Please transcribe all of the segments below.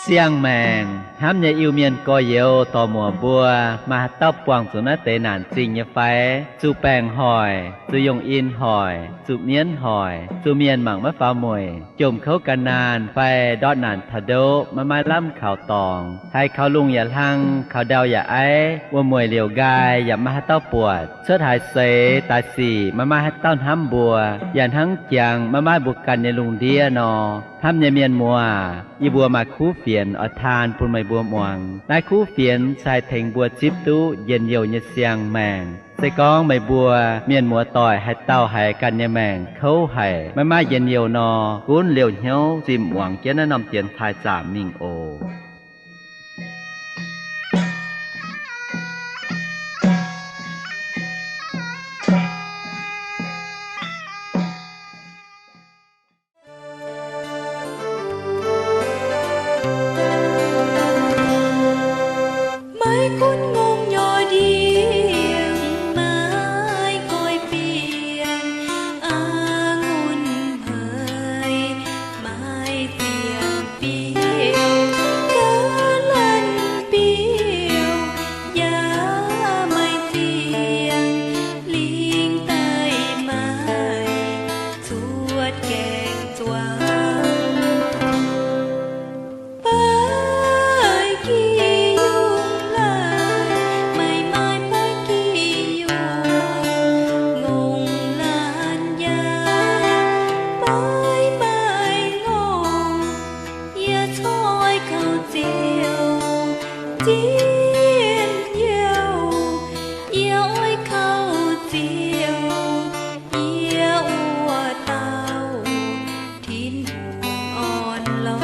Ziangh maengc hnamv nyei Iu-Mienh gorx-youz dorc-muoc mbuo, maaih haaix dauh buangh zuqc naaiv deix naanc zingh nyei fai? Zuqc baengc hoic, zuqc yungh in hoic, zuqc mienv hoic, zuqc mienh mangc maiv faaux mueic, jomc kouv gan naanh fai ndortv naanc taux ndoqv maiv maaih lamh kaux dorngx, haiz kaux lungh yaac hlang, kaux ndau yaac aiv, wuom-mueic liouc nqaai yaac maiv maaih haaix dauh buatc, cuotv haaix seix daaih sic maiv maaih haaix dauh hnamv mbuo, yaac hnangv jangx maiv maaih mbuo ganh nyei lungh ndiev nor. Hnamv nyei mienh muoz, yie mbuo maaih kuv fienx oix taan bun meih mbuo muangx. Naaiv kuv fienx se haih tengx mbuo zipv duqv njien-youh nyei siang-maengc. Se gorngv meih mbuo mienh muoz-doic haaix dauh haiz ganh nyei maengc kouv haic, maiv maaih njien-youh nor, gunv liouh hnyouv zinh muangx jienv naaiv norm dienx taaih zaamc mingh oc. Maiv gunv ngongh nyorx ndiangx maiv nqoi biangh, a'ngunc hmei maiv ziangh biouv, ga'lanv biouv yaac maiv ziangh, lingh daaih maiv cuotv gaengh zuangx. Baaix gi yungh laanh, maiv maaih baaix gi yungh, ngongh laanh yaac maiv maaih ngongh. Yie corc oix kaux Ziouv njien-youh, yie oix kaux Ziouv, yie oix dau Tin-Hungh orn-lorqc.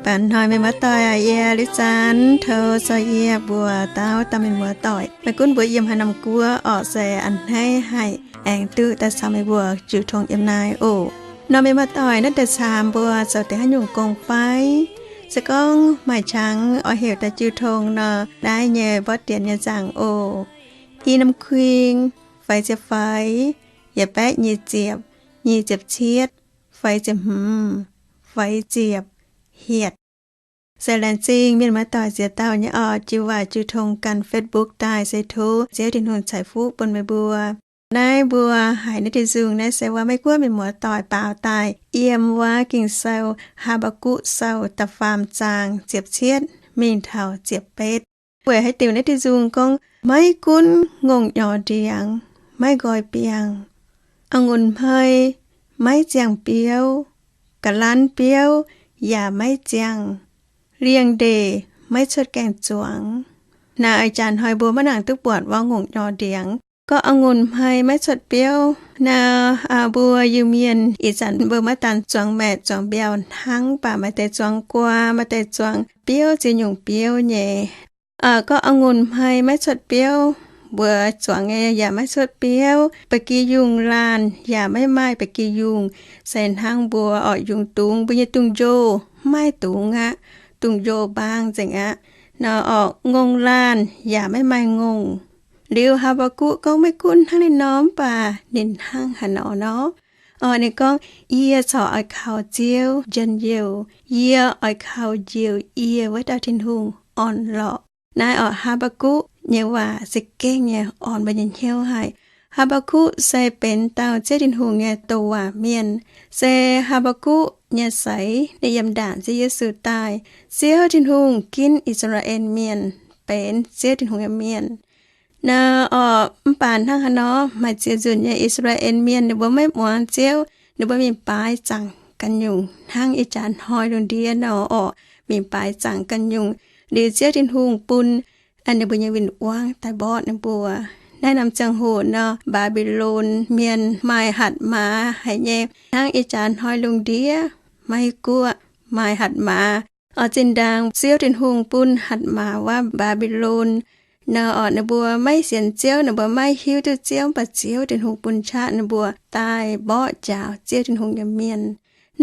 Baac hnoi mienh muoz-doic aac, yie liuz zanc tov zoux yie mbuo dauh dauh mienh muoz-doic, maiv gunv mbuo yiem haaix norm guoqv orqc, se a'hneiv haih aengx duqv daaih caux meih mbuo jiu tong yiem naaiv oc. Nor mienh muoz-doic, naaiv deix camv mbuo zoux deix haaix nyungc gong fai? Se gorngv maaih qangx oix heuc daaih jiu tong nor, naaiv nyei mborqv dienx nyei nzaangc oc. I norm kuing, feix ziepc feix, yietc baeqv nyic ziepc, nyic ziepc cietv, feix ziepc hmz, feix ziepc hietc. Se laengz zingh mienh muoz-doic ziex dauh nyei orqc, jiu waac jiu tong ganh Facebook daaih, se tov Ziouv Tin-Hungh ceix fuqv bun meih mbuo. Naaiv mbuo haiz naaiv diuh nzung naaiv se wuov Meiv Guoqv mienh muoz-doic baaux daaih yiem wuov Ging-Sou Haa^mbaa^gukc Sou da'faam zaang ziepc cietv mingh taux ziepc betv. Weic haaix diuc naaiv diuh nzung gorngv maiv gunv ngongh nyorx ndiangx maiv nqoi biangh, a'ngunc hmei maiv ziangh biouv, ga'lanv biouv yaac maiv ziangh, liangx-ndeic maiv cuotv gaengh zuangx. Naaiv ih jaax hnoi mbuo maiv nangc duqv buatc wuov ngongh nyorx ndiangx. Gorngv a'ngunc hmei maiv cuotv biouv naaiv, mbuo Iu-Mienh ih zanc mbuo maiv daan zuangx maeqc zuangx mbiauh hnangv, mv baac maaih deix zuangx guaa, maaih deix zuangx biouv ziex nyungc biouv nyei. Gorngv a'ngunc hmei maiv cuotv biouv, mbuo zuangx nyei yaac maiv cuotv biouv, ba'gi yungh laanh yaac maiv maaih ba'gi yungh, se hnangv mbuo orqc yungz dungz, mbuo nyei dungz-njoh maiv maaih dungz aqv, dungz-njoh mbaang nzengc aqv. Nor orqc ngongh laanh yaac maiv maaih ngongh. Liuz Haa^mbaa^gukc gorngv maiv gunv hnangv naaiv nor, mv baac ninh hnangv haaix nor nor? Orqc ninh gorngv, yie corc oix kaux Ziouv njien-youh, yie oix kaux njoux yie wuov dauh Tin-Hungh orn-lorqc. Naaiv orqc Haa^mbaa^gukc nyei waac za'gengh nyei orn mbuo nyei hnyouv haic. Haa^mbaa^gukc se benx dauh Ziouv Tin-Hungh nyei douc waac mienh. Se Haa^mbaa^gukc nyei seix ninh yiem ndaangc Ziouv Yesu daaih, Ziouv Tin-Hungh ginv I^saa^laa^en Mienh benx Ziouv Tin-Hungh nyei mienh. Naaiv orqc mv baac hnangv haaix nor, maaih ziex nzunc nyei I^saa^laa^en Mienh ninh mbuo maiv muangx Ziouv, ninh mbuo mingh baaix zaangc ganh nyungc hnangv ih jaax hnoi lungh ndiev nor orqc, mingh baaix zaangc ganh nyungc. Liuz Ziouv Tin-Hungh bun ninh mbuo nyei win-wangv daaih mborqv ninh mbuo. Naaiv norm ziangh hoc nor, Mbaa^mbi^lon Mienh maaih hatc maaz haic nyei, hnangv ih jaax hnoi lungh ndiev Meiv Guoqv maaih hatc maaz. Orqc zinh ndaangc Ziouv Tin-Hungh bun hatc maaz wuov Mbaa^mbi^lon nor orqc ninh mbuo maiv sienx Ziouv, ninh mbuo maiv hiuv duqv Ziouv, mv baac Ziouv Tin-Hungh bun qaqv ninh mbuo daaih mborqv njaaux Ziouv Tin-Hungh nyei mienh.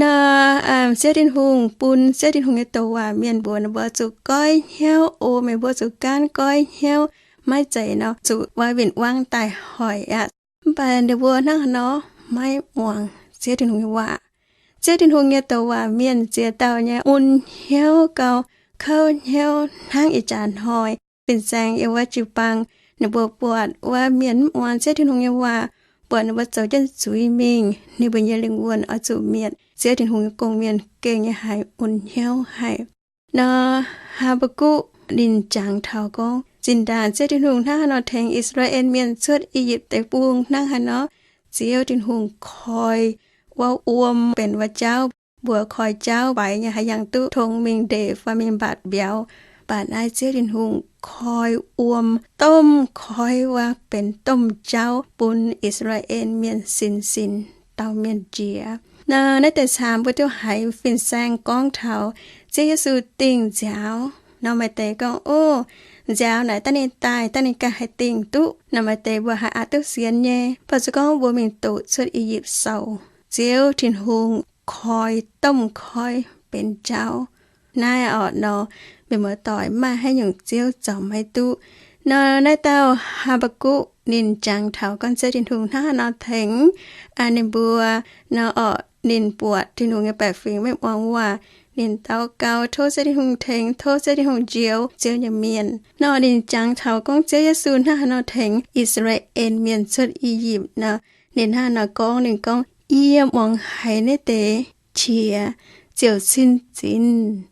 Nor Ziouv Tin-Hungh bun Ziouv Tin-Hungh nyei douc waac mienh mbuox ninh mbuo zuqc goiv hnyouv oc. Meih mbuo zuqc gaanv goiv hnyouv, maiv zeiz nor zuqc wuov win-wangv daaih hoic aqv. Mv baac ninh mbuo hnangv haaix nor maiv muangx Ziouv Tin-Hungh nyei waac. Ziouv Tin-Hungh nyei douc waac mienh ziex dauh nyei un hnyouv gauh kouv hnyouv hnangv ih jaax hnoi. Fin-saeng yiem wuov jiu-baang, ninh mbuo buatc wuov mienh mv muangx Ziouv Tin-Hungh nyei waac, buatc ninh mbuo zoux jienv zuiz mingh, ninh mbuo nyei lingh wuonh oix zuqc mietc. Ziouv Tin-Hungh nyei gong-mienh gengh nyei haiz un hnyouv haic. Nor Haa^mbaa^gukc ninh jangx taux gorngv, zinh ndaangc Ziouv Tin-Hungh hnangv haaix nor tengx I^saa^laa^en Mienh cuotv I^yipv Deic-Bung hnangv haaix nor, Ziouv Tin-Hungh koi wuov wuom benx wuov jauv. Mbuo koi jauv faix nyei, haaix yangh duqv tong mingh ndeic fai mingh mbaatc mbiauz. Mv baac naaiv Ziouv Tin-Hungh koi wuom domh koi wuov benx domh jauv bun I^saa^laa^en Mienh sin sin dauh mienh njiec. Nor naaiv deix caamx mbuo duqv haiz fin-saeng gorngv taux Ziouv Yesu dingh nziaaux. Nor maaih deix gorngv, Ov, nziaaux naaic daaih ninh daaih, daaih ninh ganh haih dingh duqv. Nor maaih deix mbuo haiz aqc duqv sienx nyei. Baac se gorngv mbuo mingh doqc Cuotv I^yipv Sou, Ziouv Tin-Hungh koi domh koi benx jauv. Naaiv orqc nor, mienh muoz-doic, maaih haaix nyungc Ziouv zoux maiv duqv. Nor naaiv dauh Haa^mbaa^gukc ninh jangx taux gorngv Ziouv Tin-Hungh hnangv haaix nor tengx ninh mbuo. Nor orqc, ninh buatc Tin-Hungh nyei baeqc fingx maiv muangx waac. Ninh daux gaux tov Ziouv Tin-Hungh tengx, tov Ziouv Tin-Hungh njoux Ziouv nyei mienh. Nor ninh jangx taux gorngv Ziouv Yesu hnangv haaix nor tengx I^saa^laa^en Mienh cuotv I^yipv nor, ninh hnangv haaix nor gorngv, ninh gorngv, Yie muangx haiz naaiv deix qiex ziouc cin zinx.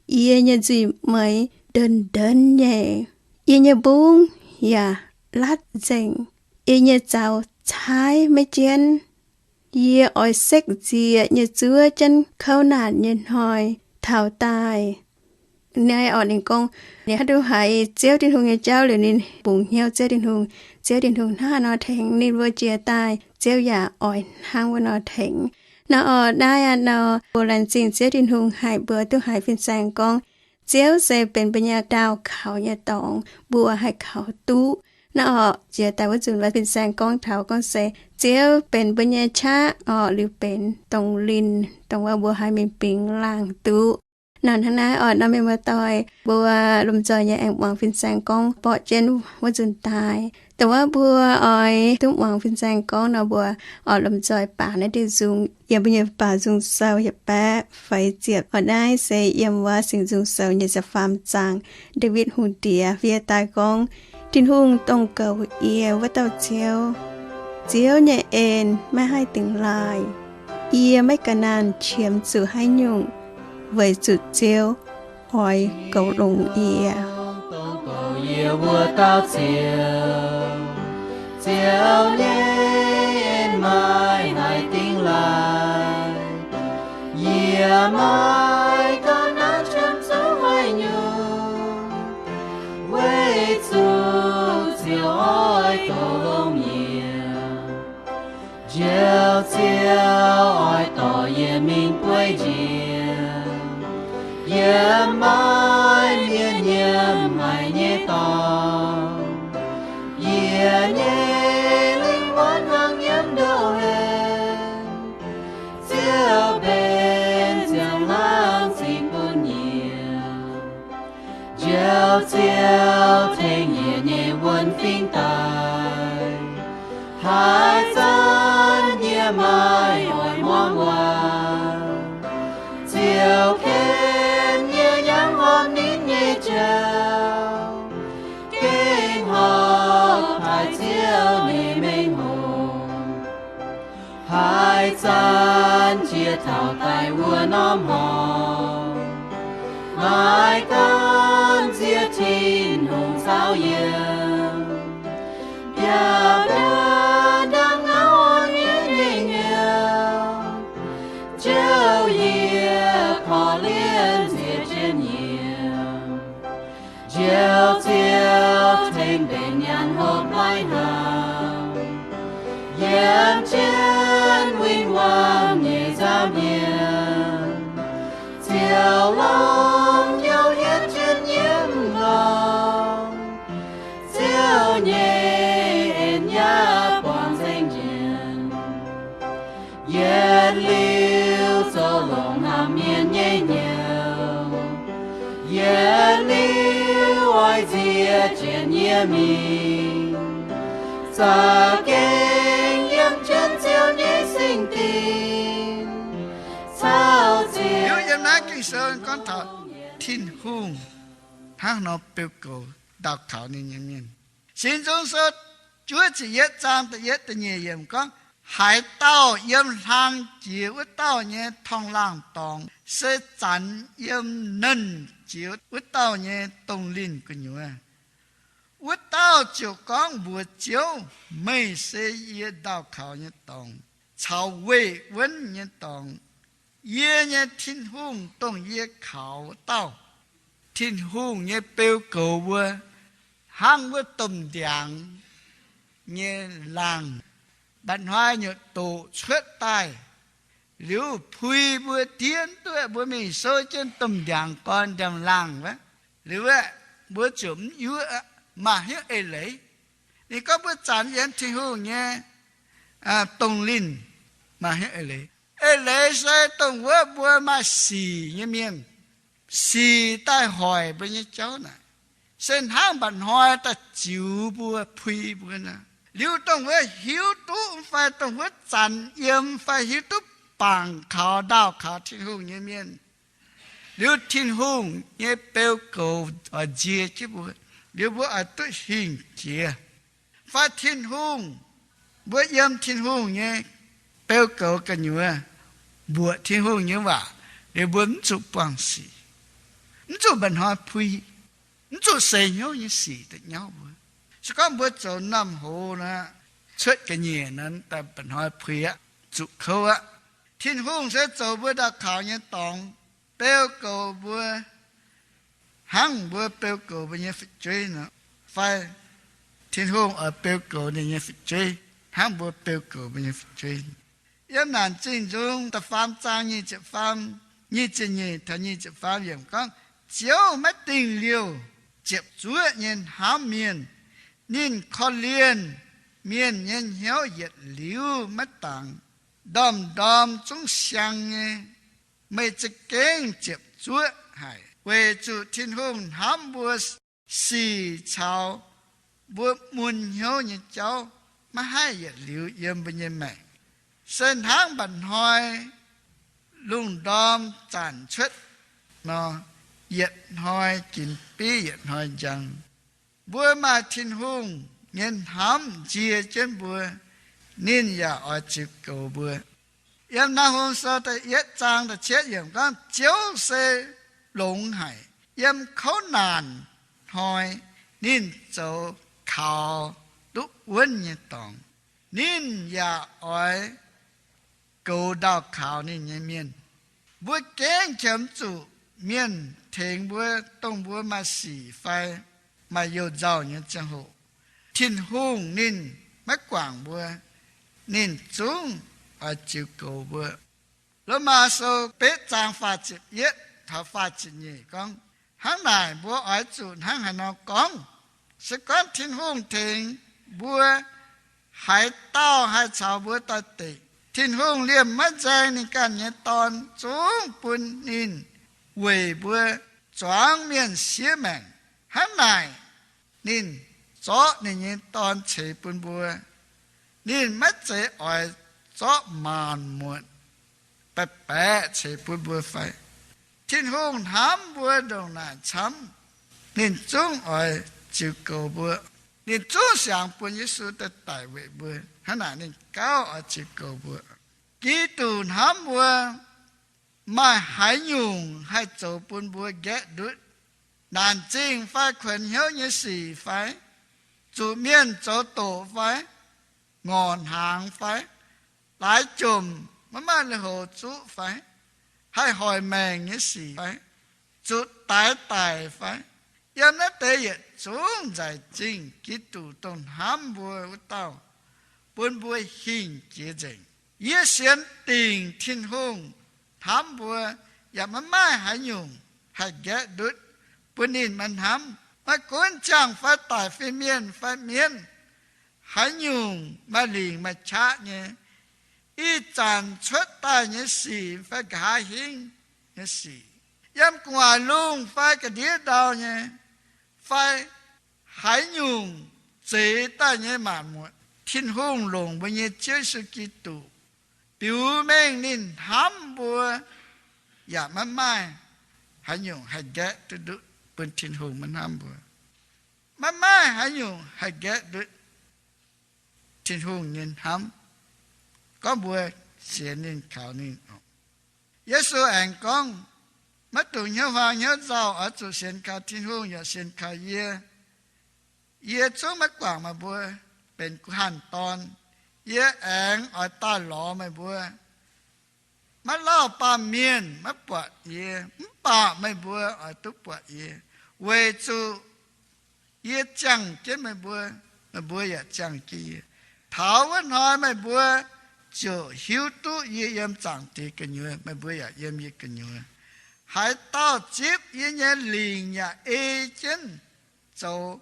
Yie nyei nzuih meix ndenx ndenx nyei. Yie nyei mbungv yaac latv nzengc. Yie nyei zaux caaiv maiv jienv. Yie oix sekv nzieqc nyei zuov jienv kouv naanc nyei hnoi taux daaih. Naaiv orqc ninh gorngv, ninh haaix duqv haiz Ziouv Tin-Hungh nyei jauv liuz ninh bungx hnyouv Ziouv Tin-Hungh. Ziouv Tin-Hungh hnangv haaix nor tengx ninh mbuo jiex daaih, Ziouv yaac oix hnangv wuov nor tengx. Nor orqc, naaiv aqv nor, mbuo laengz zingh Ziouv Tin-Hungh haic, mbuo duqv haiz fin-saeng gorngv, Ziouv se benx mbuo nyei daauh kaux nyei dorngx, mbuo haih kaux duqv. Naaiv orqc, jiex daaih wuov nzunc fin-saeng gorngv taux gorngv se, Ziouv benx mbuo nyei qaqv orqc, liuz benx dongh linh, dongh wuov mbuo haih mingh bingx laangh duqv. Nor hnangv naaiv orqc nor, mienh muoz-doic, mbuo lomh nzoih nyei aengx muangx fin-saeng gorngv borqv jienv wuov nzunc daaih. Dongh wuov mbuo oix duqv muangx fin-saeng gorngv nor, mbuo oix lomh nzoih baac naaiv diuh nzung, yiem mbuo nyei Baaux Nzung Sou yietc baeqv feix ziepc. Orqc, naaiv se yiem wuov Singx Nzung Sou nyei ziepc faam zaang. Ndaawitv Hungh Diex fiev daaih gorngv, Tin-Hungh dongh goux yie wuov dauh Ziouv. Ziouv nyei en maiv haih dingx laaih. Yie maiv ga'naanh qiemx zuqc haaix nyungc, weic zuqc Ziouv oix goux longx yie. Dongh goux yie wuov dauh Ziouv, Ziouv nyei en maiv haih dingx laaih. Yie maiv ga'naanh qiemx zuqc haaix nyungc, weic zuqc Ziouv oix goux longx yie. Njoux Ziouv oix dorh yie mingh bueix njiec yiem maiv mienv nyiemv haic nyei dorngx. Yie nyei lingh wuonh hnangv nyiemv ndoh hlen, Ziouv benx ziangh laangz zingh bun yie. Njoux Ziouv tengx yie nyei wuonh fingx daaih, haaix zanc yie maiv oix muangx waac. Ziouv ken yie yangh horpc ninh nyei jauv, gengh horpc haic Ziouv nyei mengh hoc. Haaix zanc jiex taux daaih wuov norm horngh, maiv gaamv nziex Tin-Hungh caux yiem. Biauv-biauv ndaangc ngau nyei nyei hnyouv, Ziouv yie korv-lienh nziex jienv yiem. Njoux Ziouv tengx mbenc nyaanh hopv lai-hnaangx, yiem jienv win-wangv nyei nza'hmien. Ziouv longx hnyouv hietv jienv nyiemv nqorngv, Ziouv nyei en yaac buangh nzengc njiec. Yietc liuz zoux longx hnamv mienh nyei hnyouv, yietc liuz oix nziex jienv yie mingh. Za'gengh yiem jienv Ziouv nyei singx dinc, Ging-Sou gorngv taux Tin-Hungh hnangv nor beu goux ndaauh kaux ninh nyei mienh. Singx Nzung Sou juov ziepc yietv zaang da'yietv da'nyeic yiemc gorngv, haaix dauh yiem hlang jiex wuov dauh nyei torngv-laangh dorngx, se zanc yiem nernh jiex wuov dauh nyei dongh linh gu'nyuoz. Wuov dauh ziouc gorngv mbuox Ziouv, Meih se yie ndaauh kaux nyei dorngx caux weih wuonv nyei dorngx. Yie nyei Tin-Hungh, dongh yie kaux wuov dauh. Tin-Hungh nyei beu goux mbuo hnangv wuov domh ndiangx nyei laangh. Mba'hnoi nyutc doqc cuotv daaih, liuz pui mbuo diev duqv, mbuo mingh souv jienv domh ndiangx gorn ndiangx-laangh wuov, liuz aeqv, mbuo ziouc mv yuoqv, maaih hnyouv eix leiz. Ninh gorngv mbuo zanc yiem Tin-Hungh nyei dongh linh maaih hnyouv eix leiz. Eix leiz se dongh wuov mbuo maaih sic nyei mienh, sic daaih hoic mbuo nyei jauv naaic, se hnangv mba'hnoi daaih ziux mbuo, pui mbuo nor. Liuz dongh wuov hiuv duqv fai dongh wuov zanc yiem fai hiuv duqv bangc kaux, ndaauh kaux Tin-Hungh nyei mienh, liuz Tin-Hungh nyei beu goux oix nzie jienv mbuo, liuz mbuo oix duqv hingh jiex. Fai Tin-Hungh, mbuo yiem Tin-Hungh nyei beu goux gu'nyuoz, mbuoqc Tin-Hungh nyei waac, liuz mbuo mv zuqc buangh sic, mv zuqc mba'hnoi pui, mv zuqc seix hnyouv nyei sic da'nyauv mbuo. Se gorngv mbuo zoux naamh hoz nor, cuotv ga'nyiec nor, daaih mba'hnoi pui aqv, zuqc kouv aqv. Tin-Hungh se zoux mbuo ndaauh kaux nyei dorngx, beu goux mbuo hnangv mbuo beu goux mbuo nyei fu'jueiv nor, fai Tin-Hungh oix beu goux ninh nyei fu'jueiv hnangv mbuo beu goux mbuo nyei fu'jueiv. Yiem Naanc Zingh Nzung da'faam zaang nyic ziepc faam, nyic ziepc nyeic taux nyic ziepc faam yiemc gorngv, Ziouv maiv dingh liouh ziepc zuoqv nyei hnamv mienh. Ninh korv-lienh mienh nyei hnyouv yietc liuz maiv dangx. Ndorm-ndorm zungv siang nyei. Meih za'gengh ziepc zuoqv haic, weic zuqc Tin-Hungh hnamv mbuo sic caux mbuo mun hnyouv nyei jauv maiv haih yietc liuz yiem mbuo nyei maengc. Se hnangv mba'hnoi lungh ndorm zanc cuotv nor, yietc hnoi ginx bieiv yietc hnoi njang. Mbuo maaih Tin-Hungh nyei hnamv nzie jienv mbuo, ninh yaac oix ziux goux mbuo. Yiem Naa Hungh Sou da'yietv zaang da'cietv yiemc gorngv, Ziouv se longx haic. Yiem kouv naanc hnoi ninh zoux kaux duqv wuonv nyei dorngx. Ninh yaac oix goux ndaauh kaux ninh nyei mienh. Mbuo gengh qiemx zuqc mienh tengx mbuo, dongh mbuo maaih sic fai maaih youh nzauh nyei ziangh hoc. Tin-Hungh ninh maiv guangc mbuo, ninh zungv oix ziux goux mbuo. Lomaa Sou betv zaang faah ziepc yietv taux faah ziepc nyeic gorngv, hnangv naaic mbuo oix zuqc hnangv haaix nor gorngv? Se gorngv Tin-Hungh tengx mbuo, haaix dauh haih caux mbuo doix-dekc? Tin-Hungh liemh maiv nzaeng ninh ganh nyei Dorn, zungv bun ninh weic mbuo zuangx mienh siev maengc. Hnangv naaic, ninh zorqv ninh nyei Dorn ceix bun mbuo. Ninh maiv zeiz oix zorqv maanc muotc baeqc baeqc ceix bun mbuo fai? Tin-Hungh hnamv mbuo ndongc naaic camv, ninh zungv oix ziux goux mbuo. Ninh zungv siangx bun Yesu daaih daic weic mbuo. Hnangv naaic ninh gauh oix ziux goux mbuo. Giduc hnamv mbuo, maaih haaix nyungc haih zoux bun mbuo nqaeqv ndutv? Naanc zingh fai kuonx hnyouv nyei sic fai? Zuqc mienh zoux doqc fai? Ngorc hnaangx fai? Laaix jomc maiv maaih lui-houx zuqv fai? Haih hoic maengc nyei sic fai? Zuqc daix daic fai? Yiem naaiv deix yietc zungv nzaic zingh Giduc dongh hnamv mbuo wuov dauh, bun mbuo hingh jiex nzengc. Yie sienx dingc Tin-Hungh hnamv mbuo, yaac maiv maaih haaix nyungc haih nqaeqv ndutv bun ninh maiv hnamv. Maiv gunv ziangh fai daic, fin-mienh fai mienv, haaix nyungc maaih lingc maaih qaqv nyei, ih zanc cuotv daaih nyei sic fai nqa'haav hingv nyei sic, yiem gu'nguaaic lungh fai ga'ndiev ndau nyei, fai haaix nyungc zeix daaih nyei maanc muotc, Tin-Hungh longc mbuo nyei Ziouv Yesu Giduc biux mengh ninh hnamv mbuo, yaac maiv maaih haaix nyungc haih nqaeqv duqv nduqc bun Tin-Hungh maiv hnamv mbuo. Maiv maaih haaix nyungc haih nqaeqv nduqc Tin-Hungh nyei hnamv, gorngv mbuo sienx ninh, kaux ninh oc. Yesu aengx gorngv, maiv dungx hnyouv huaang hnyouv nzauh. Oix zuqc sienx kaux Tin-Hungh yaac sienx kaux yie. Yie zungv maiv guangc meih mbuo benx guh hanh dorn. Yie aengx oix daaih lorz meih mbuo. Maiv lauh baamh mienh maiv buatc yie, mv baac meih mbuo oix duqv buatc yie, weic zuqc yie ziangh jienv meih mbuo, meih mbuo yaac ziangh jienv yie. Taux wuov hnoi meih mbuo ziouc hiuv duqv yie yiem Zaangc Diex gu'nyuoz, meih mbuo yaac yiem yie gu'nyuoz. Haaix dauh zipv yie nyei lingc yaac ei jienv zoux,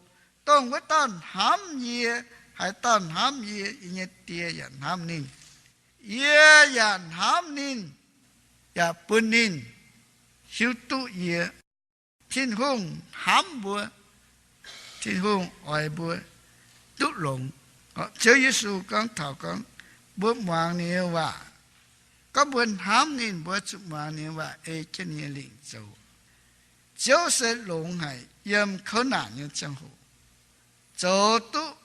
dongh wuov dauh hnamv yie. Haaix dauh hnamv yie, yie nyei Die yaac hnamv ninh. Yie yaac hnamv ninh, yaac bun ninh hiuv duqv yie. Tin-Hungh hnamv mbuo. Tin-Hungh oix mbuo duqv longx. Ziouv Yesu gorngv taux gorngv mbuo muangx ninh nyei waac, gorngv mbuo hnamv ninh, mbuo zuqc muangx ninh nyei waac, ei jienv ninh nyei lingc zoux. Ziouv se longx haic yiem kouv naanc nyei ziangh hoc zoux duqv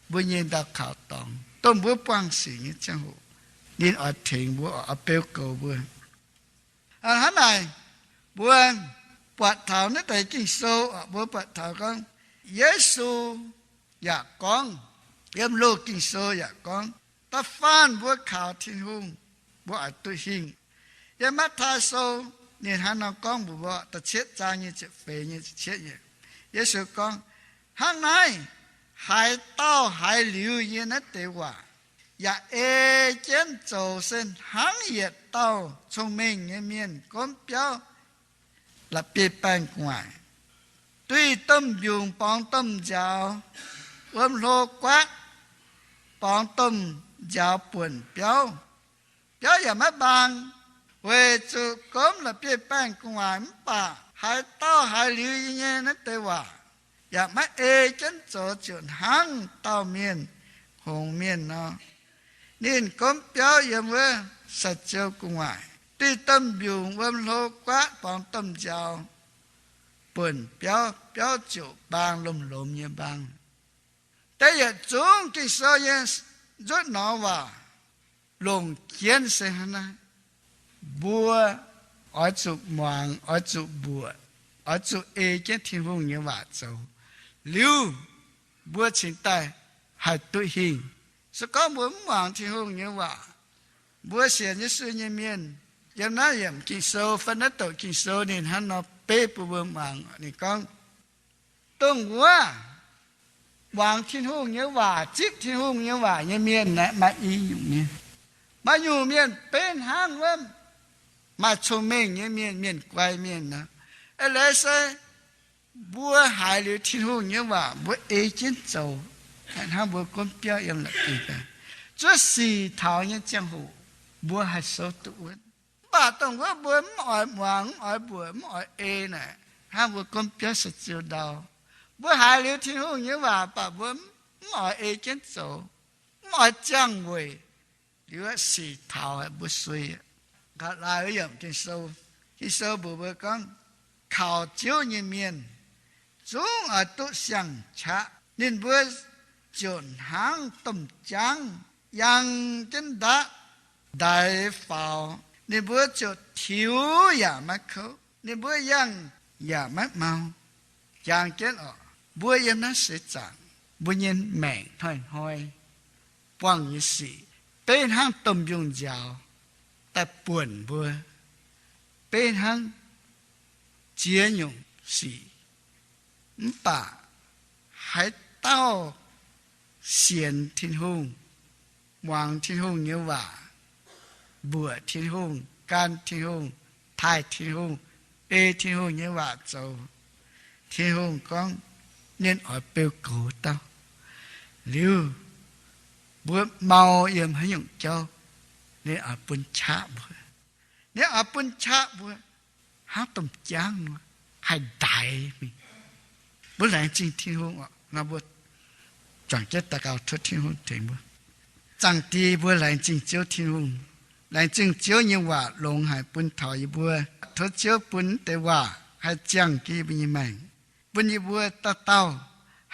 mbuo nyei ndau kaux dorngx, dongh mbuo buangh sic nyei ziangh hoc ninh oix tengx mbuo, oix beu goux mbuo. Hnangv naaic, mbuo buatc taux naaiv deix Ging-Sou, mbuo buatc taux gorngv Yesu yaac gorngv, yiem Loz-Ging-Sou yaac gorngv, da'faanh mbuo kaux Tin-Hungh, mbuo oix duqv hingh. Yiem Matv^taai Sou ninh hnangv nor gorngv mbuox mbuo, da'cietv zaang nyei ziepc feix nyei ziepc cietv nyei, Yesu gorngv, hnangv naaiv, haaix dauh haiz liuz yie naaiv deix waac yaac ei jienv zoux se hnangv yietc dauh cong-mengh nyei mienh gomv biauv la'bieiv-baengh gu'nguaaic, duih domh mbiungc borngz domh nziaaux, wuom hlo guaatv borngz domh nziaaux buonc biauv, biauv yaac maiv mbaang, weic zuqc gomv la'bieiv-baengh gu'nguaaic. Mv baac haaix dauh haiz liuz yie nyei naaiv deix waac yaac maiv ei jienv zoux ziouc hnangv dauh mienh hngongx mienh nor. Ninh gomv biauv yiem wuov saa-ziou gu'nguaaic, duih domh mbiungc wuom hlo guaatv borngz domh nziaaux buonc biauv, biauv ziouc mbaang, lomh-lomh nyei mbaang. Da'yietc zungv Ging-Sou nyei nzutv norm waac longc jienv se hnangv naaiv. Mbuo oix zuqc muangx, oix zuqc mbuoqc, oix zuqc ei jienv Tin-Hungh nyei waac zoux, liuz mbuo cingx daaih haih duqv hingh. Se gorngv mbuo mv muangx Tin-Hungh nyei waac, mbuo sienx Yesu nyei mienh, yiem naaiv yiemc Ging-Sou fai naaiv douc Ging-Sou ninh hnangv nor beiv bun mbuo muangx. Ninh gorngv, dongh wuov muangx Tin-Hungh nyei waac, zipv Tin-Hungh nyei waac nyei mienh naaic maaih i nyungc mienh. Maaih nyungc mienh beiv hnangv wuov maaih cong-mengh nyei mienh, mienh guai mienh nor. Eix leiz se mbuo haiz liuz Tin-Hungh nyei waac mbuo ei jienv zoux, hnangv mbuo gomv biauv yiem la'bieiv-baengh, zuov sic taux nyei ziangh hoc mbuo haih souv duqv wuonv. Mv baac dongh wuov mbuo mv oix muangx, mv oix mbuoqc, mv oix ei naaic, hnangv mbuo gomv biauv saa-ziou ndau. Mbuo haiz liuz Tin-Hungh nyei waac, mv baac mbuo mv oix ei jienv zoux, mv oix ziangh weic, liuz sic taux mbuo sueih. Nqa'haav laaix yiemc Ging-Sou, Ging-Sou mbuox mbuo gorngv, kaux Ziouv nyei mienh zungv oix duqv siang-qaqv. Ninh mbuo ziouc hnangv domh jaangv yangh jienv ndaatv ndaix faaux. Ninh mbuo ziouc tiux yaac maiv kouv, ninh mbuo yangh yaac maiv mau. Jangx jienv oc, mbuo yiem naaiv seix zaangc, mbuo nyei maengc hnoi-hnoi buangh nyei sic, beiv hnangv domh mbiungc nziaaux daaih buonc mbuo, beiv hnangv ziex nyungc sic. Mv baac haaix dauh sienx Tin-Hungh, muangx Tin-Hungh nyei waac, mbuoqc Tin-Hungh, gan Tin-Hungh, taaih Tin-Hungh, ei Tin-Hungh nyei waac zoux, Tin-Hungh gorngv ninh oix beu goux dauh. Liuz mbuo mau yiem haaix nyungc jauv, ninh oix bun qaqv mbuo. Ninh oix bun qaqv mbuo hnangv domh jaangv nor haih ndaix mingh. Mbuo laengz zingh Tin-Hungh oc. Nor mbuo juangc jienv daux gaux tov Tin-Hungh tengx mbuo. Zaangc Diex, mbuo laengz zingh Ziouv Tin-Hungh. Laengz zingh Ziouv nyei waac longx haic bun taux yie mbuo. Tov Ziouv bun deix waac haih ziangh jienv yie mbuo nyei maengc, bun yie mbuo dauh dauh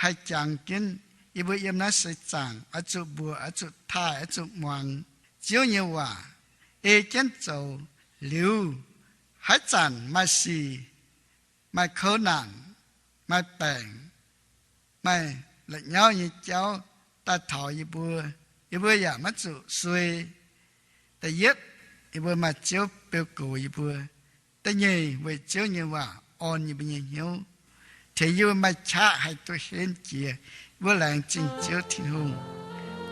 haih jangx jienv, yie mbuo yiem naaiv seix zaangc oix zuqc mbuoqc, oix zuqc taaih, oix zuqc muangx Ziouv nyei waac, ei jienv zoux. Liuz haaix zanc maaih sic, maaih kouv naanc, maaih baengc, maaih la'nyauv nyei jauv daaih taux yie mbuo, yie mbuo yaac maiv zuqc suei. Da'yietv, yie mbuo maaih Ziouv beu gox yie mbuo. Da'nyeic, weic Ziouv nyei waac orn yie mbuo nyei hnyouv, tengx yie mbuo maaih qaqv haih duqv henv jiex. Mbuo laengz zingh Ziouv Tin-Hungh.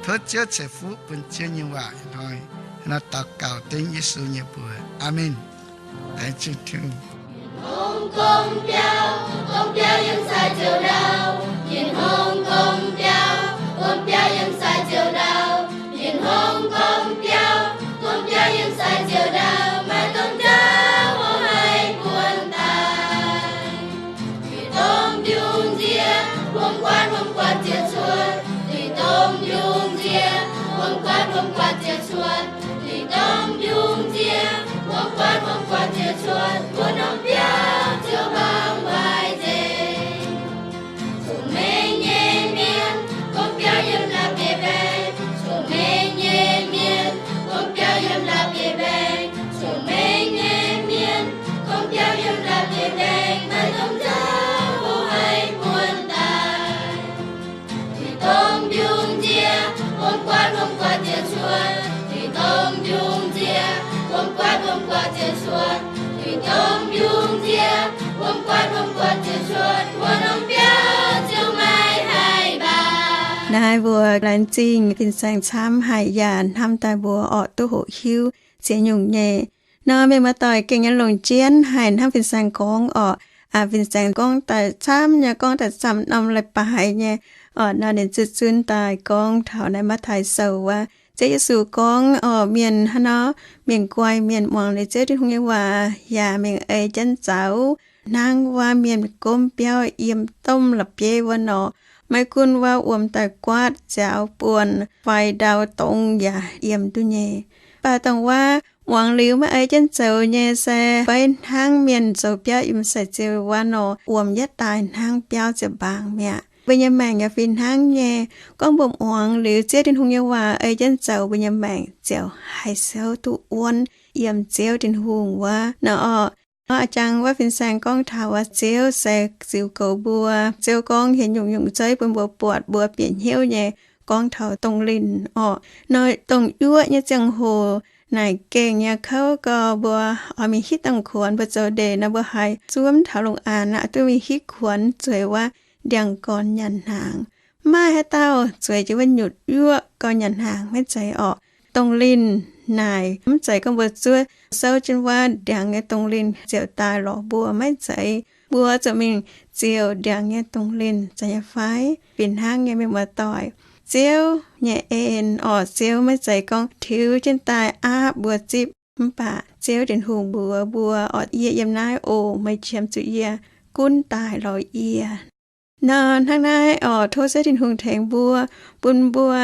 Tov Ziouv ceix fuqv bun Ziouv nyei waac hnoi. Nor daux gaux dengv Yesu nyei mbuox. Aamen. Laengz zingh Tin-Hungh. Tin-Hungh gomv biauv, gomv biauv yiem sai ziouc ndau. Tin-Hungh gomv biauv, gomv biauv yiem sai ziouc ndau. Tin-Hungh gomv biauv, gomv biauv yiem sai ziouc ndau, maiv dungx nzauh hlo haic buonc daaih. Tin-Hungh mbiungc nziex, wuom-guaatv wuom-guaatv ziouc cuotv. Tin-Hungh mbiungc nziex, wuom-guaatv wuom-guaatv ziouc cuotv. Tin-Hungh mbiungc nziex, wuom-guaatv wuom-guaatv ziouc cuotv, wuov norm biauv ziouc hmuangx waaic nzengc. Zuqc mengh nyei mienh gomv biauv yiem la'bieiv-mbaengx. Zuqc mengh nyei mienh gomv biauv yiem la'bieiv-mbaengx. Zuqc mengh nyei mienh gomv biauv yiem la'bieiv-mbaengx, maiv dungx nzauh hlo haic buonc daaih. Tin-Hungh mbiungc nziex, wuom-guaatv wuom-guaatv ziouc cuotv. Tin-Hungh mbiungc nziex, wuom-guaatv wuom-guaatv ziouc cuotv. Tin-Hungh mbiungc nziex, wuom-guaatv wuom-guaatv ziouc cuotv, wuov norm biauv ziouc maiv haih mbaah. Naaiv mbuo laengz zingh fin-saeng camv haic yaac hnamv daaih mbuo orqc duqv hoqc hiuv ziex nyungc nyei. Nor mienh muoz-doic gengh nyei longc jienv haih hnamv fin-saeng gorngv orqc. Aa, fin-saeng gorngv daaih camv nyei, gorngv daaih camv norm leiz-baaix nyei orqc. Nor ninh zuqc zunv daaih gorngv taux naaiv Matv^taai Sou wuov, Ziouv Yesu gorngv orqc, mienh hnangv nor, mienh guai mienh muangx liuz Ziouv Tin-Hungh nyei waac yaac mingh ei jienv zaux, hnangv wuov mienh gomv biauv yiem domh la'bieiv wuov nor. Maiv gunv wuov wuom daaih guaatv nziaaux buonc fai ndau dongz yaac yiem duqv nyei. Mv baac dongh wuov muangx liuz maiv ei jienv zoux nyei se beiv hnangv mienh zoux biauv yiem sai ziouc wuov nor, wuom yietv daaih hnangv biauv ziouc mbaangx mi'aqv. Mbuo nyei maengc yaac fih hnangv nyei. Gorngv mbuo muangx liuz Ziouv Tin-Hungh nyei waac ei jienv zoux, mbuo nyei maengc ziouc haih souv duqv wuonv yiem Ziouv Tin-Hungh wuov nor orqc. Nor a'jangv wuov fin-saeng gorngv taux wuov, Ziouv se ziux goux mbuo. Ziouv gorngv hieh nyungc-nyungc zeiv bun mbuo buatc, mbuo bieqc hnyouv nyei. Gorngv taux dongh linh orqc, nor dongh yuoqv nyei ziangh hoc naaic gengh nyei kouv gau, mbuo oix mingh hitv dangh kuonx, mbuo zoux ndeic nor mbuo haiz zuov mv taux lungh aanx aqv, duqv mingh hitv kuonx zueiz wuov ndiangx-gorn nyanc hnaangx. Mv maaih haaix dauh zueiz jienv wuov nyutc yuoqv gau nyanc hnaangx, maiv zeiz orqc. Dongh linh naaic mv zeiz gorngv mbuo zuov souv jienv wuov ndiangx nyei dongh linh ziouc daaih lorz mbuo, maiv zeiz. Mbuo zuqc mingh ziouc ndiangx nyei dongh linh, zeiz nyei fai? Fih hnangv nyei, mienh muoz-doic. Ziouv nyei en orqc, Ziouv maiv zeiz gorngv tiux jienv daaih aapv mbuo zipv. Mv baac Ziouv Tin-Hungh mbuox mbuo orqc, yie yiem naaiv oc, meih qiemx zuqc yie gunv daaih lorz yie. Nor hnangv naaiv orqc, tov Ziouv Tin-Hungh tengx mbuo, bun mbuo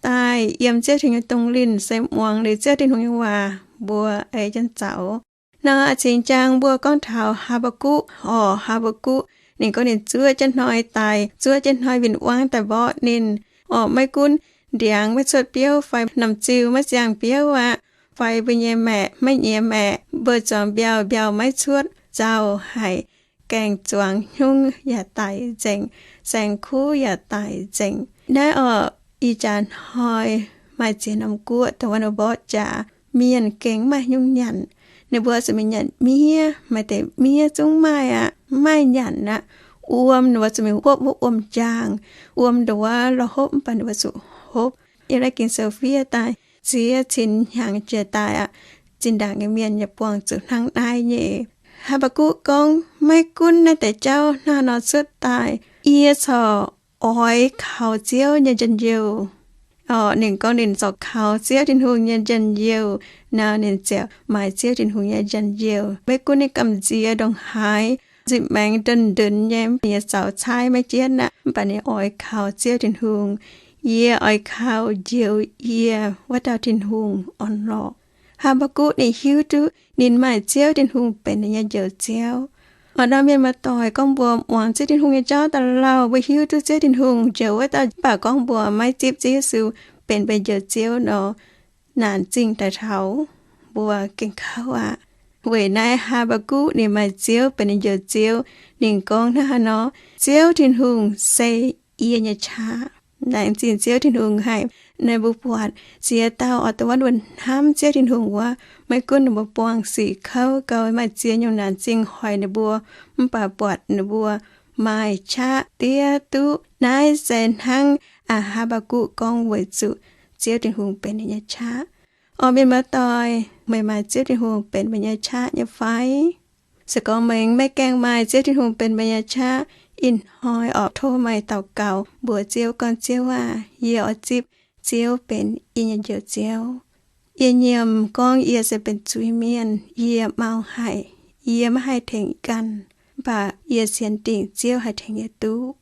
daaih yiem Ziouv Tin-Hungh nyei dongh linh, se muangx liuz Ziouv Tin-Hungh nyei waac mbuo ei jienv zaux. Nor a'cingx jaang mbuo gorngv taux Haa^mbaa^gukc orqc. Haa^mbaa^gukc ninh gorngv ninh zuov jienv hnoi daaih, zuov jienv hnoi win-wangv daaih mborqv ninh orqc. Maiv gunv ndiangx maiv cuotv biouv fai norm ziuh maiv ziangh biouv aqv, fai mbuo nyei maeqc maiv nyiex maeqc, mbuo zuangx mbiauh, mbiauh maiv cuotv, nzauh haic, gaeng-zuangx hnyungv yaac daic nzengc, saeng-kuv yaac daic nzengc. Naaiv orqc, ih jaax hnoi maaih ziex norm guoqv dongh wuov ninh mborqv jaax, mienh gengh mv maaih hnyungv nyanc. Ninh mbuo zuqc mingh nyanc miev, maaih deix miev zungv maaih aqv, mv maaih nyanc aqv. Wuom ninh mbuo zuqc mingh hopv wuov wuom-njaangh. Wuom ndongc wuov lorz hopv mv baac ninh mbuo zuqc hopv. Yiem naaiv Ging-Sou fiev daaih, ziex cin hnyangx jiex daaih aqv. Zinh ndaangc nyei mienh yaac buangh zuqc hnangv naaiv nyei. Haa^mbaa^gukc gorngv, maiv gunv naaiv deix jauv hnangv haaix nor cuotv daaih, yie corc oix kaux Ziouv nyei njien-youh. Orqc, ninh gorngv ninh corc kaux Ziouv Tin-Hungh nyei njien-youh nor, ninh ziouc maaih Ziouv Tin-Hungh nyei njien-youh. Maiv gunv ninh gamh nziex ndongc haaix, nzipc maengx ndon-ndonx nyei, ninh nyei zaux caaiv maiv jienv aqv, mv baac ninh oix kaux Ziouv Tin-Hungh. Yie oix kaux njoux yie wuov dauh Tin-Hungh orn-lorqc. Haa^mbaa^gukc ninh hiuv duqv ninh maaih Ziouv Tin-Hungh benx ninh nyei Njoux Ziouv. Oix norm mienh muoz-doic, gorngv mbuo muangx Ziouv Tin-Hungh nyei jauv daaih lauh, mbuo hiuv duqv Ziouv Tin-Hungh njoux wuov dauh, mv baac gorngv mbuo maiv zipv Ziouv Yesu benx mbuo Njoux Ziouv nor, naanc zingh daaih taux mbuo gengh kouv aqv. Weic naaiv Haa^mbaa^gukc ninh maaih Ziouv benx ninh Njoux Ziouv. Ninh gorngv hnangv haaix nor, Ziouv Tin-Hungh se yie nyei qaqv. Laengz zingh Ziouv Tin-Hungh haic. Naaiv mbuo buatc ziex dauh oix dongh wuov hnamv Ziouv Tin-Hungh wuov, maiv gunv ninh mbuo buangh sic kouv gau, maaih ziex nyungc naanc zingh hoic ninh mbuo, mv baac buatc ninh mbuo maaih qaqv diev duqv. Naaiv se hnangv Haa^mbaa^gukc gorngv weic zuqc Ziouv Tin-Hungh benx ninh nyei qaqv. Orv mienh muoz-doic, meih maaih Ziouv Tin-Hungh benx meih nyei qaqv nyei fai? Se gorngv meih maiv gaengh maaih Ziouv Tin-Hungh benx meih nyei qaqv, ih hnoi oix tov meih daux gaux mbuox Ziouv gorngv, Ziouv aah! Yie oix zipv Ziouv benx yie nyei Njoux Ziouv. Yie nyiemc gorngv yie se benx zuiz-mienh, yie mau haic, yie maiv haih tengx ganh, mv baac yie sienx dingc Ziouv haih tengx yie duqv.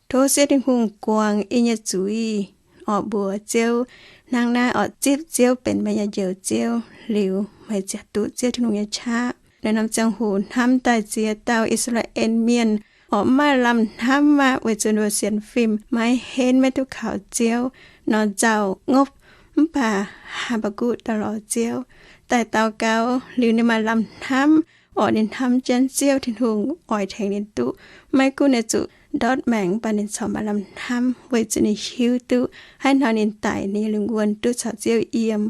Tov Ziouv Tin-Hungh guangc yie nyei zuiz, oix mbuox Ziouv hnangv naaiv, oix zipv Ziouv benx meih nyei Njoux Ziouv liuz, meih ziouc duqv Ziouv Tin-Hungh nyei qaqv. Naaiv norm ziangh hoc hnamv daaih ziex dauh I^saa^laa^en Mienh, oix mv maaih lamh hnamv aqv, weic zuqc ninh mbuo sienx fim maiv henv, maiv duqv kaux Ziouv nor, nzauh ngopv. Mv baac Haa^mbaa^gukc daaih lorz Ziouv, daaih daux gaux liuz, ninh maaih lamh hnamv, oix ninh hnamv jienv Ziouv Tin-Hungh oix tengx ninh duqv. Maiv gunv ninh zuqc ndortv maengc, mv baac ninh corc maaih lamh hnamv, weic zuqc ninh hiuv duqv haaix nor ninh daic, ninh nyei lingh wuonh duqv caux Ziouv yiem.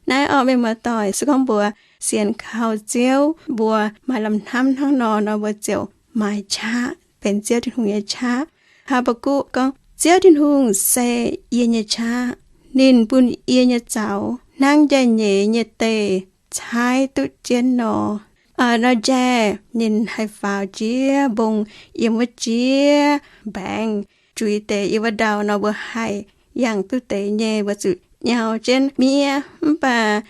Naaiv orv mienh muoz-doic, se gorngv mbuo sienx kaux Ziouv, mbuo maaih lamh hnamv hnangv nor nor, mbuo ziouc maaih qaqv, benx Ziouv Tin-Hungh nyei qaqv. Haa^mbaa^gukc gorngv, Ziouv Tin-Hungh se yie nyei qaqv. Ninh bun yie nyei zaux hnangv njaih nyeiz nyei deic caaiv duqv jienv nor. Nor njaih ninh haih faaux jiex mbong yiem wuov jiex mbaengx, juix deix yiem wuov ndau nor, mbuo haih yangh duqv deix nyei, mbuo zuqc nyau jienv miev. Mv baac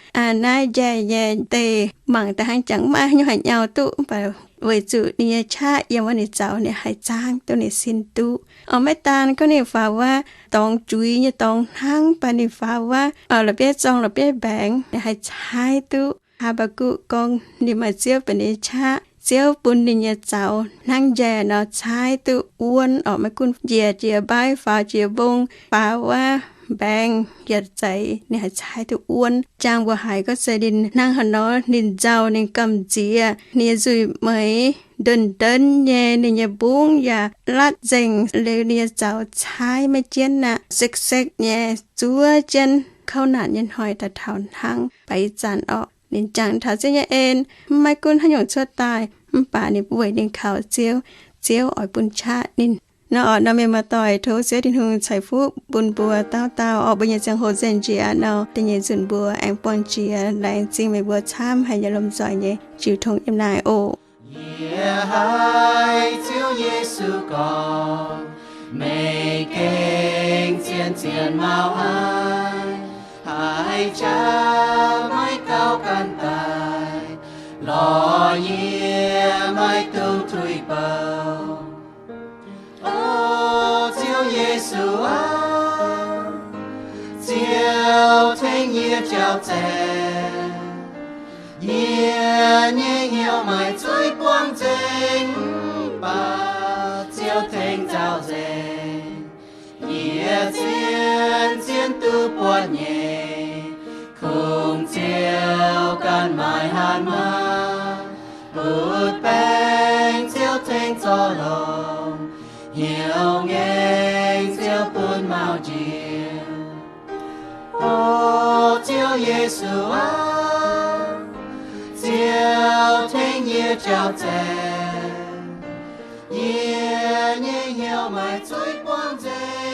naaiv njaih nyei deic mangc daaih hnangv jangx maiv haaix nyungc haih nyau duqv, mv baac weic zuqc ninh nyei qaqv yiem wuov, ninh zaux ninh haih zaangv duqv ninh sin duqv. Oix maiv daan gorngv ninh faaux wuov dorngx juix nyei dorngx hnangv, mv baac ninh faaux wuov la'bieiv zorng la'bieiv mbaengx ninh haih caaiv duqv. Haa^mbaa^gukc gorngv ninh maaih Ziouv benx ninh nyei qaqv. Ziouv bun ninh nyei zaux hnangv njaih nor caaiv duqv wuonv, oix maiv gunv njiec jiex mbaiv, faaux jiex mbong, faaux wuov mbaengx yietc zeiz ninh haih caaiv duqv wuonv. Jangx mbuo haiz gorngv se ninh hnangv haaix nor, ninh nzauh, ninh gamh nziex, ninh nyei nzuih meix ndon-ndenv nyei, ninh nyei mbungv yaac latv nzengc liuz ninh nyei zaux caaiv maiv jienv aqv, sekv-sekv nyei zuov jienv kouv naanc nyei hnoi daaih taux hnangv. Baac ih zanc orqc, ninh jangx taux Ziouv nyei en, maiv gunv haaix nyungc cuotv daaih, mv baac ninh weic ninh kaux Ziouv, Ziouv oix bun qaqv ninh. Nor orqc, nor mienh muoz-doic, tov Ziouv Tin-Hungh ceix fuqv bun mbuo dauh dauh orqc. Mbuo nyei ziangh hoc nzengc njiec nor, da'nyeic nzunc mbuo aengx buangh jiex. Laengz zingh meih mbuo camv haiz nyei lomh nzoih nyei jiu tong yiem naaic oc. Yie haiz Ziouv Yesu gorngv, meih gengh zien-zien mau haic, haiz jaax maiv gaux ganh daic, lorz yie maiv dungx tuix bouh. O Ziouv Yesu aac, Ziouv tengx yie jauv-zaengc. Yie nyei hnyouv maaih zuiz buangh nzengc, mv baac Ziouv tengx zaux nzengc. Yie zien-zien duqv buatc nyei, kungx Ziouv ganh maaiz hatc maah. Butv-baengc Ziouv tengx zorc longc, hnyouv ngaengc Ziouv bun mauc njiec. O Ziouv Yesu aac, Ziouv tengx yie jauv-zaengc. Yie nyei hnyouv maaih zuiz buangh nzengc.